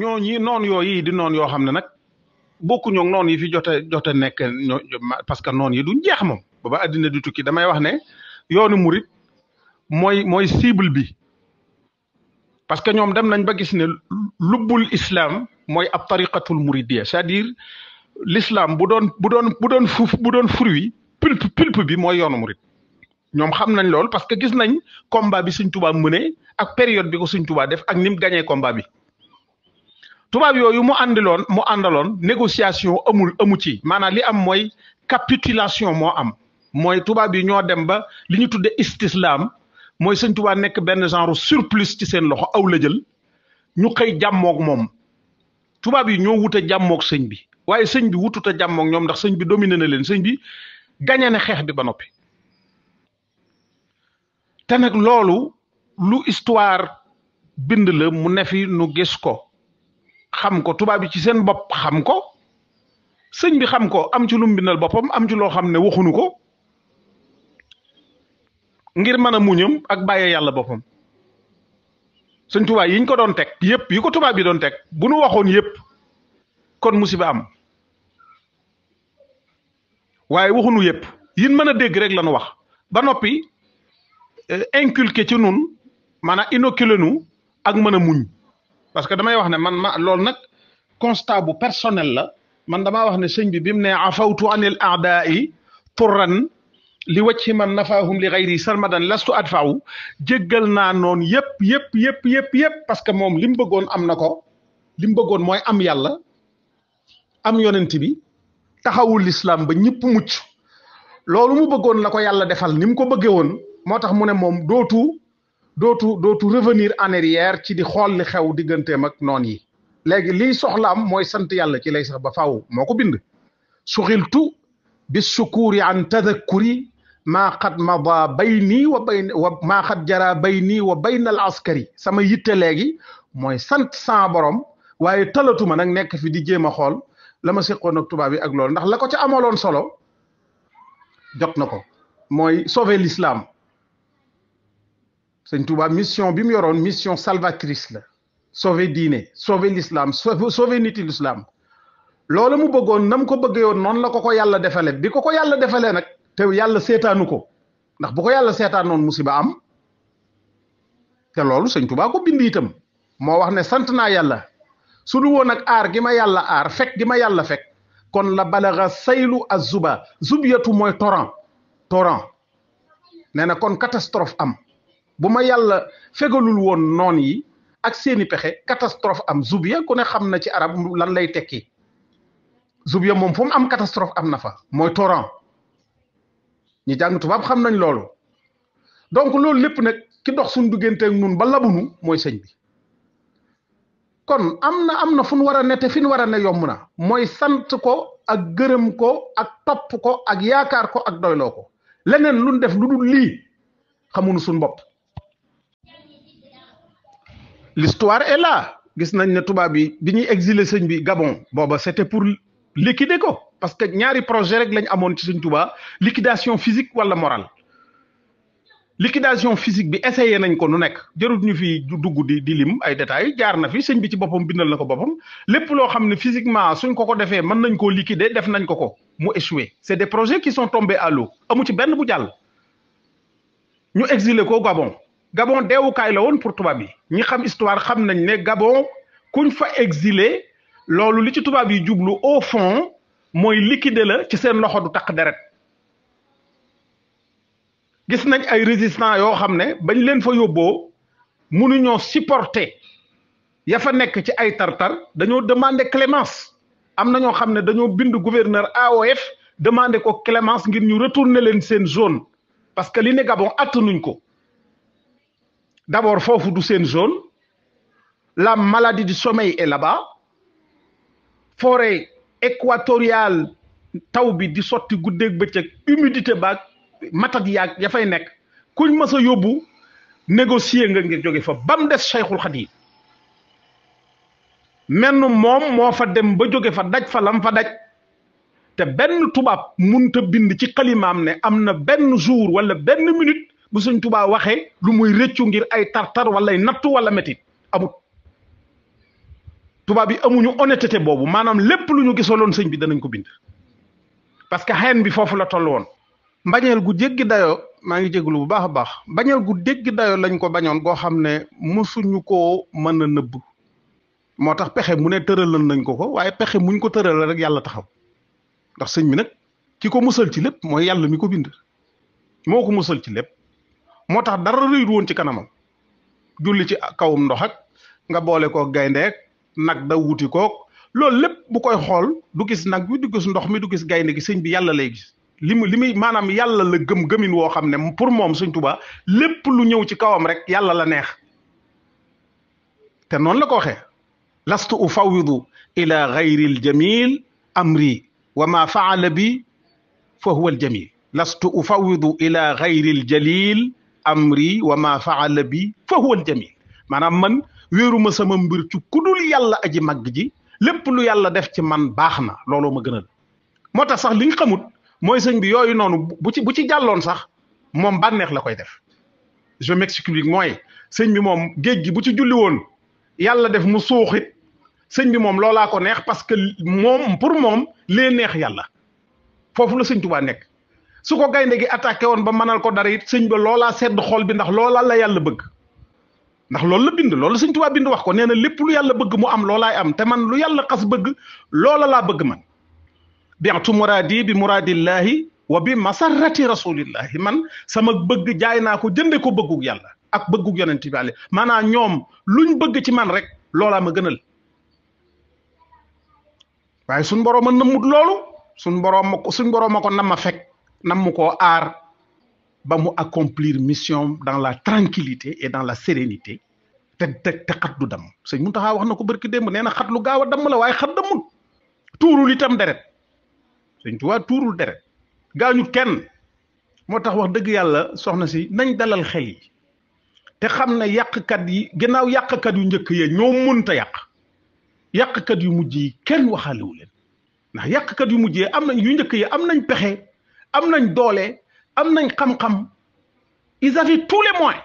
ñooñi noonu yooyu di noonu yoo xam ne nag bokkuñu ak noonu yi fi jote nekk parce que noonu yi duñ jeex moom ba addina di tukki damay wax ne yoonu murit mooy cible bi parce que ñoom dem nañ ba gis ne lubbul islam mooy ab tariqatul muridiyya c'est-à-dire l'islam bu doon fruit pulpe bi mooy yoonu murit ñoom xam nañ lool parce que gis nañ combat bi Sëñ Tuubaa mëne ak période bi ko Sëñ Tuubaa def ak ni mu gañee combat bi tubaab yooyu mu àndaloon négociation amu ci maanaam li am mooy capitulation moo am mooy tubaab yi ñoo dem ba li ñu tudde istislam mooy Sëñ Tuubaa nekk benn genre surplus ci seen loxo aw la jël ñu xëy jàmmoog moom tubaab yi ñoo wut a jàmmoog sëñ bi waaye sëñ bi wutut a jàmmoog ñoom ndax sëñ bi dominé na leen sëñ bi gañe na xeex bi ba noppi te nag loolu lu histoire bind la mu ne fi nu gis ko xam ko tubaab yi ci seen bopp xam ko sëñ bi xam ko am ci lu mu bindal boppam am ci loo xam ne waxunu ko ngir mën a muñam ak bàyyee yàlla boppam sëñ tubaab yiñ ko doon teg yëpp yi ko tubaab yi doon teg bu nu waxoon yëpp kon musiba am waaye waxunu yëpp yin mën a dégg rek la nu wax ba noppi inculqué ci nun maanaam inoculé nu ak mën a muñ parce que damay wax ne man loolu nag constat bu personnel la man damaa wax ne sëñ bi mu ne afawtu anil aadaa'i turran li wacci man nafaahum li xayri sarmadan lastu adfa'u jéggal naa noonu yëpp parce que moom li mu bëggoon am na ko li mu bëggoon mooy am yàlla am yonent bi taxawul l'islam ba ñëpp mucc loolu mu bëggoon la ko yàlla defal ni mu ko bëggee woon moo tax mu ne moom dootu revenir en arrière ci di xool li xew digganteem ak noon yi léegi liy soxlaam mooy sant yàlla ci lay sax ba faaw moo ko bind suxiltu bi sukuri an tadakkuri maa xat mada bayni wa maa xat jara bayni wa bayna al askari sama yitte léegi mooy sant sama borom waaye talatuma nag nekk fi di jéem a xool la ma seqoon ak tubaab yi ak loolu ndax la ko ca amaloon solo jot na ko mooy sauver l'islam sëñ Tuubaa mission bi mu yoroon mission salvatrice la sauver diine sauver l'islam sauver niti l'islam loolu mu bëggoon nam ko bëggee woon noonu la ko yàlla defale bi ko yàlla defalee nag te yàlla seetaanu ko ndax bu ko yàlla seetaanoon musiba am te loolu sëñ Tuubaa ko bind itam moo wax ne sant naa yàlla su du woon ak aar gi ma yàlla aar fekk gi ma yàlla fekk kon la balaga saylu azuba zubiyatu mooy torrent nee na kon catastrophe am bu ma yàlla fegalul woon noon yi ak seeni pexe catastrophe am zubiya ku ne xam na ci arab lan lay tekki zubiya moom fu mu am catastrophe am na fa mooy torrent ñi jàng tubaab xam nañ loolu donc loolu lépp nag ki dox suñ digganteeg nun ba labunu mooy sëñ bi kon am na fu nu war a ne te fi nu war a ne yomb na mooy sant ko ak gërëm ko ak topp ko ak yaakaar ko ak doyloo ko leneen luñ def lu dul lii xamuñu suñ bopp l'histoire est là gis nañ ne tubaab bi ñuy exiler sëñ bi Gabon booba c'était pour liquider ko parce que ñaari projet rek lañ amoon ci sëñ Tuubaa liquidation physique wala morale liquidation physique bi essayé nañ ko nu nekk jarut ñu fi dugg di lim ay détails jaar na fi sëñ bi ci boppam bindal na ko boppam lépp loo xam ne physiquement suñ ko defee mën nañ koo liquider def nañ ko mu échoué c'est des projets qui sont tombés à l'eau amu ci benn bu jàll ñu exiler ko Gabon deewukaay la woon pour tubaab yi ñi xam histoire xam nañ ne Gabon kuñ fa exilé loolu li ci tubaab yi jublu au fond mooy liquider la ci seen loxo du taq deret gis nañ ay résistants yoo xam ne bañ leen fa yóbboo mënuñoo supporter ya fa nekk ci ay tartar dañoo demander clémence am na ñoo xam ne dañoo bind gouverneur AOF demander ko clémence ngir ñu retourner leen seen zone parce que li ne Gabon attanuñ ko d'abord foofu du seen zone la maladie du sommeil est là-bas forêt équatoriale taw bi di sotti guddeeg bëccëg humidité baag matat yaag ya fay nekk kuñ mës a yóbbu négocier nga ngir jóge fa ba mu des Cheikhul Khadim menn moom moo fa dem ba jóge fa daj fa lam fa daj te benn tubaab munta bind ci xalimaam ne am na benn jour wala benn minute bu Sëñ Tuubaa waxee lu muy rëccu ngir ay tartar wala ay nattu wala métit amut tubaab yi amuñu honnêteté boobu maanaam lépp lu ñu gisaloon sëñ bi danañ ko bind parce que xeen bi foofu la toll woon mbañeel gu jéggi dayoo maa ngi jéglu bu baax a baax mbañeel gu jéggi dayoo lañ ko bañoon goo xam ne mosuñu koo mën a nëbb moo tax pexe mu ne tëralal nañ ko waaye pexe muñ ko tëralal rek yàlla taxaw ndax sëñ bi nag ki ko musal ci lépp mooy yàlla mi ko bind moo ko musal ci lépp moo tax dara rëyut woon ci kanamam julli ci kawum ndox ak nga boole ko gayndeek nag da wuti kook loolu lépp bu koy xool du gis nag bi du gis ndox mi du gis gaynde gi sëñ bi yàlla lay gis li muy maanaam yàlla la gëmin woo xam ne pour moom sëñ Tuubaa lépp lu ñëw ci kawam rek yàlla la neex te noonu la ko waxee lastu ufawidu ila gayri al jamil amri wa ma faala bi fa huwa al jamil lastu ufawidu ila gayri al jalil amri wa ma faala bi fa huwa al jamil maanaam man wéeruma sama mbir ci kudul yàlla aji màgg ji lépp lu yàlla def ci man baax na looloo ma gënal moo tax sax li nga xamut mooy sëñ bi yooyu noonu bu ci jàlloon sax moom bànneex la koy def je m'explique mooy sëñ bi moom géej gi bu ci julli woon yàlla def mu suuxit sëñ bi moom loolaa ko neex parce que moom pour moom lee neex yàlla foofu la sëñ Tuubaa nekk su ko gaynde gi attaqué woon ba mënal ko dara it sëñ ba loolaa sedd xol bi ndax loolaa la yàlla bëgg ndax loolu la bind loolu sëñ Tuubaa bind wax ko nee na lépp lu yàlla bëgg mu am loolaay am te man lu yàlla xas bëgg loola laa bëgg man bi'tu muraadi bi muraadillahi wa bi masarrati rasulillahi man sama bëgg jaay naa ko jënde ko bëggug yàlla ak bëggug yonent bi ale maanaam ñoom luñ bëgg ci man rek loolaa ma gënal waaye suñ boroom a nëmmut loolu suñ boroom a ko nam ma fekk nam mu koo aar ba mu accomplir mission dans la tranquillité et dans la sérénité te xat du dam sëñ Muntaxa wax na ko barki démb nee na xat lu gaaw a damm la waaye xat damut tuurul itam deret sëñ Tuubaa tuurul deret gaañut kenn moo tax wax dëgg yàlla soxna si nañ dalal xel yi te xam ne yàqkat yi gannaaw yàqkat yu njëkk yee ñoo mënta yàqkat yu mujj yi kenn waxaalewu leen ndax yàqkat yu mujj yi am nañ yu njëkk yi am nañ pexe am nañ doole am nañ xam-xam ils avaient tous les moyens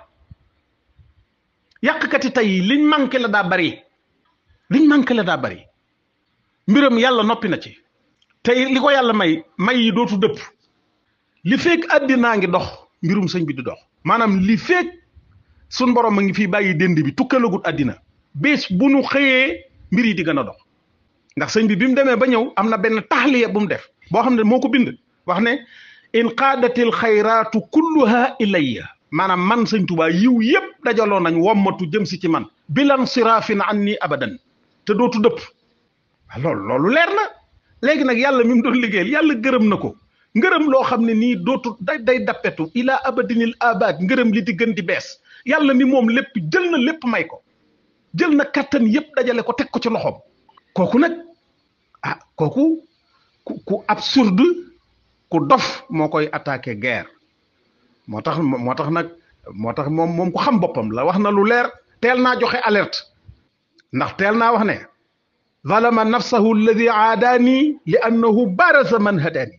yàqkat yi tey liñ manqué la daa bari mbiram yàlla noppi na ci tey li ko yàlla may yi dootu dëpp li fekk àddinaa ngi dox mbirum sëñ bi di dox maanaam li fekk sun borom a ngi fii bàyyi dend bi tukkalagut àddina bés bu nu xëyee mbir yi di gën a dox ndax sëñ bi mu demee ba ñëw am na benn taxliya bu mu def boo xam ne moo ko bind wax ne in qaadatil xayraatu kulluha ilayya maanaam man sëñ Tuubaa yiw yëpp dajaloo nañ wommatu jëm si ci man bilan siraafin anni abadan te dootu dëpp loolu leer na léegi nag yàlla mi mu doon liggéeyal yàlla gërëm na ko ngërëm loo xam ne nii dootu day dappetu ila abadinil abad ngërëm li di gën di bees yàlla mi moom lépp jël na lépp may ko jël na kattan yëpp dajale ko teg ko ci loxoom kooku nag kooku ku absurde ku dof moo koy attaqué guerre moo tax moom ku xam boppam la wax na lu leer teel naa joxe alerte ndax teel naa wax ne zalama nafsahu alladi aadaani li annahu baraza man hadaani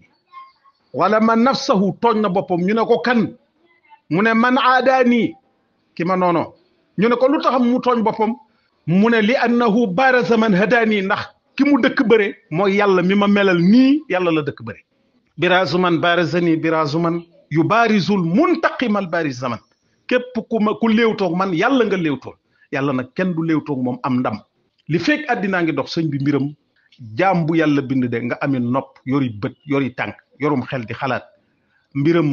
zalama nafsahu tooñ na boppam ñu ne ko kan mu ne man aadaani ki ma noono ñu ne ko lu tax mu tooñ boppam mu ne li annahu baraza man hadaani ndax ki mu dëkk bëre mooy yàlla mi ma melal nii yàlla la dëkk bëre biraasu man barazani biraasu man yu barizul muntaqimal bariz zaman képp ku léewtoog man yàlla nga léewtool yàlla nag kenn du léewtoog moom am ndam li fekk àddinaa ngi dox sëñ bi mbiram jaam bu yàlla bind de nga amee nopp yori bët yori tànk yorum xel di xalaat mbiram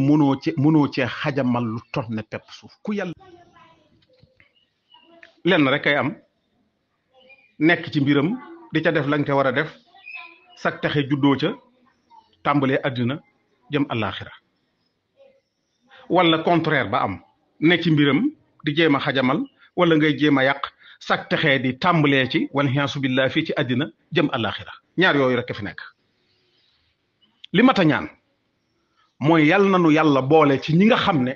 mënoo cee xajamal lu tot ne pepp suuf ku yàlla lenn rek kay am nekk ci mbiram di ca def lañ te war a def sak taxe juddoo ca tàmbalee àddina jëm àllaaxira wala contraire ba am ne ci mbiram di jéem a xajamal wala ngay jéem a yàq sak taxee di tàmbalee ci wal xiyaasu billah fii ci àddina jëm àllaaxira ñaar yooyu rek fi nekk li mat a ñaan mooy yàlla nanu yàlla boole ci ñi nga xam ne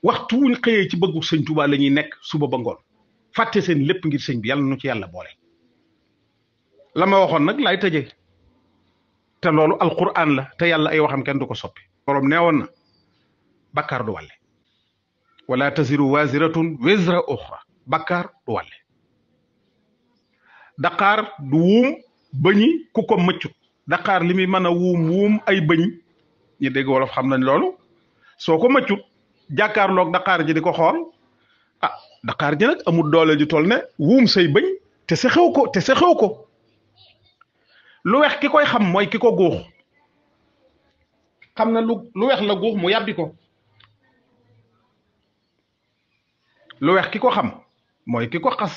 waxtu wuñ xëyee ci bëggu sëñ Tuubaa la ñuy nekk suba ba ngoon fàtte seen lépp ngir sëñ bi yàlla nu ci yàlla boole la ma waxoon nag laay tëjee te loolu alquran la te yàlla ay waxam kenn du ko soppi borom nee woon na bakkaar du wàlle wala taziru waziratun wizra uxra bakkaar du wàlle daqaar du wuum bëñi ku ko mëccut daqaar li muy mën a wuum ay bëñ ñi dégg wolof xam nañ loolu soo ko mëccut jàkkaarloog daqaar ji di ko xool ah daqaar ji nag amul doole ju toll ne wuum say bëñ te sa xew ko lu weex ki koy xam mooy ki ko guux xam na lu weex la guux mu yàbbi ko lu weex ki ko xam mooy ki ko xas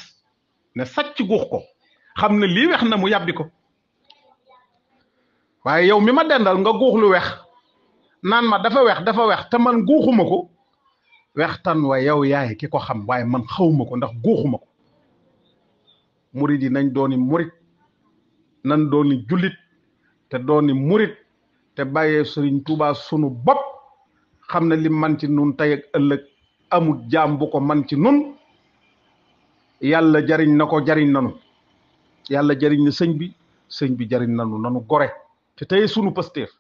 ne sàcc guux ko xam ne lii weex na mu yàbbi ko waaye yow mi ma dendal nga guux lu weex naan ma dafa weex te man guuxuma ko weextan wa yow yaay ki ko xam waaye man xawma ko ndax guuxuma ko murit yi nañ dooni murit nan dooni jullit te dooni murit te bàyyee Sëriñ Tuubaa sunu bopp xam ne li man ci nun tey ak ëllëg amul jaam bu ko man ci nun yàlla jariñ na ko jariñ nanu yàlla jariñ na sëñ bi jariñ nanu gore te tey sunu Pastef